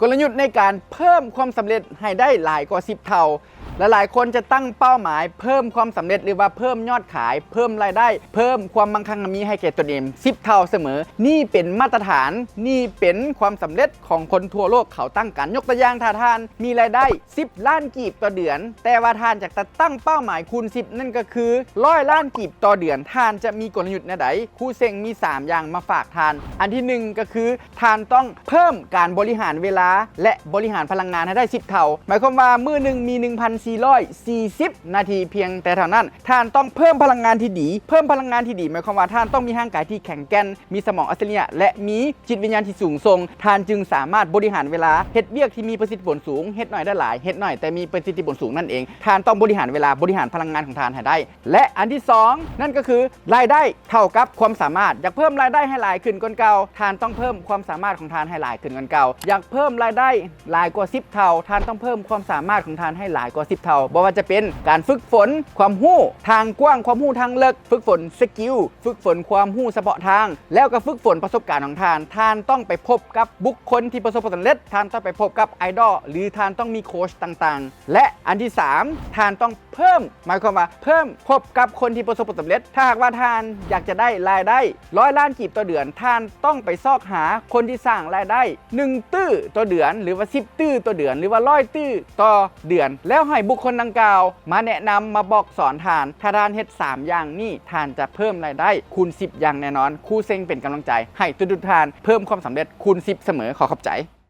ກົນລະຍຸດໃນການເພີ່ມຄວາມສຳເລັດໃຫ້ໄດ້ຫຼາຍກວ່າສິບເທົ່າ. ຫຼາຍໆຄົນຈະຕັ້ງເປົ້າໝາຍເພີ່ມຄວາມສຳເລັດ ຫຼືວ່າເພີ່ມຍອດຂາຍ, ເພີ່ມລາຍໄດ້, ເພີ່ມຄວາມມັ່ງຄັ່ງມີໃຫ້ແກ່ຕົນເອງສິບເທົ່າສະເໝີ. ນີ້ເປັນມາດຕະຖານ, ນີ້ເປັນຄວາມສຳເລັດຂອງຄົນທົ່ວໂລກເຂົາຕັ້ງກັນ. ຍົກຕົວຢ່າງ, ຖ້າທ່ານມີລາຍໄດ້ສິບລ້ານກີບຕໍ່ເດືອນ, ແຕ່ວ່າທ່ານຢາກຈະຕັ້ງເປົ້າໝາຍຄູນສິບ, ນັ້ນກໍຄືຮ້ອຍລ້ານກີບຕໍ່ເດືອນ, ທ່ານຈະມີກົນລະຍຸດແນວໃດ? ຄູເຊັງມີສາມຢ່າງມາຝາກທ່ານ. ອັນທີໜຶ່ງກໍຄື ທ່ານຕ້ອງເພີ່ມການບໍລິຫານເວລາ ແລະ ບໍລິຫານພະລັງງານໃຫ້ໄດ້ສິບເທົ່າ. ໝາຍຄວາມວ່າມື້ໜຶ່ງມີໜຶ່ງພັນສີ່ຮ້ອຍສີ່ສິບນາທີພຽງແຕ່ເທົ່ານັ້ນ. ທ່ານຕ້ອງເພີ່ມພະລັງງານທີ່ດີ. ເພີ່ມພະລັງງານທີ່ດີ ໝາຍຄວາມວ່າທ່ານຕ້ອງມີຮ່າງກາຍທີ່ແຂງແກ່ນ, ມີສະໝອງອັດສະລິຍະ ແລະ ມີຈິດວິນຍານທີ່ສູງສົ່ງ. ທ່ານຈຶ່ງສາມາດບໍລິຫານເວລາ, ເຮັດວຽກທີ່ມີປະສິດທິຜົນສູງ, ເຮັດໜ້ອຍໄດ້ຫຼາຍ, ເຮັດໜ້ອຍແຕ່ມີປະສິດທິຜົນສູງນັ້ນເອງ. ທ່ານຕ້ອງບໍລິຫານເວລາ, ບໍລິຫານພະລັງງານຂອງທ່ານໃຫ້ໄດ້. ແລະ ອັນທີສອງ ນັ້ນກໍຄື ລາຍໄດ້ເທົ່າກັບຄວາມສາມາດ. ຢາກເພີ່ມລາຍໄດ້ໃຫ້ຫຼາຍຂຶ້ນກວ່າເກົ່າ, ທ່ານຕ້ອງເພີ່ມຄວາມສາມາດຂອງທ່ານໃຫ້ຫຼາຍຂຶ້ນກວ່າເກົ່າ. ຢາກເພີ່ມລາຍໄດ້ຫຼາຍກວ່າສິບເທົ່າ, ທ່ານຕ້ອງເພີ່ມຄວາມສາມາດຂອງທ່ານໃຫ້ຫຼາຍກວ່າສິບເທົ່າ. ບໍ່ວ່າຈະເປັນການຝຶກຝົນຄວາມຮູ້ທາງກວ້າງ, ຄວາມຮູ້ທາງເລິກ, ຝຶກຝົນສະກິວ, ຝຶກຝົນຄວາມຮູ້ສະເພາະທາງ, ແລ້ວກໍຝຶກຝົນປະສົບການຂອງທ່ານ. ທ່ານຕ້ອງໄປພົບກັບບຸກຄົນທີ່ປະສົບຜົນສຳເລັດ, ທ່ານຕ້ອງໄປພົບກັບໄອດອລ ຫຼື ທ່ານຕ້ອງມີໂຄຊຕ່າງໆ. ແລະ ອັນທີສາມ ທ່ານຕ້ອງ ເພີ່ມ ໝາຍຄວາມວ່າເພີ່ມພົບກັບຄົນທີ່ປະສົບຜົນສຳເລັດ. ຖ້າຫາກວ່າທ່ານຢາກຈະໄດ້ລາຍໄດ້ຮ້ອຍລ້ານກີບຕໍ່ເດືອນ, ທ່ານຕ້ອງໄປຊອກຫາຄົນທີ່ສ້າງລາຍໄດ້ໜຶ່ງຕື້ຕໍ່ເດືອນ ຫຼືວ່າສິບຕື້ຕໍ່ເດືອນ ຫຼືວ່າຮ້ອຍຕື້ຕໍ່ເດືອນ ແລ້ວໃຫ້ບຸກຄົນດັ່ງກ່າວມາແນະນຳ, ມາບອກສອນທ່ານ. ຖ້າທ່ານເຮັດສາມຢ່າງນີ້, ທ່ານຈະເພີ່ມລາຍໄດ້ຄູນສິບຢ່າງແນ່ນອນ. ຄູເຊັງເປັນກຳລັງໃຈໃຫ້ທຸກໆທ່ານເພີ່ມຄວາມສຳເລັດຄູນສິບສະເໝີ. ຂໍຂອບໃຈ.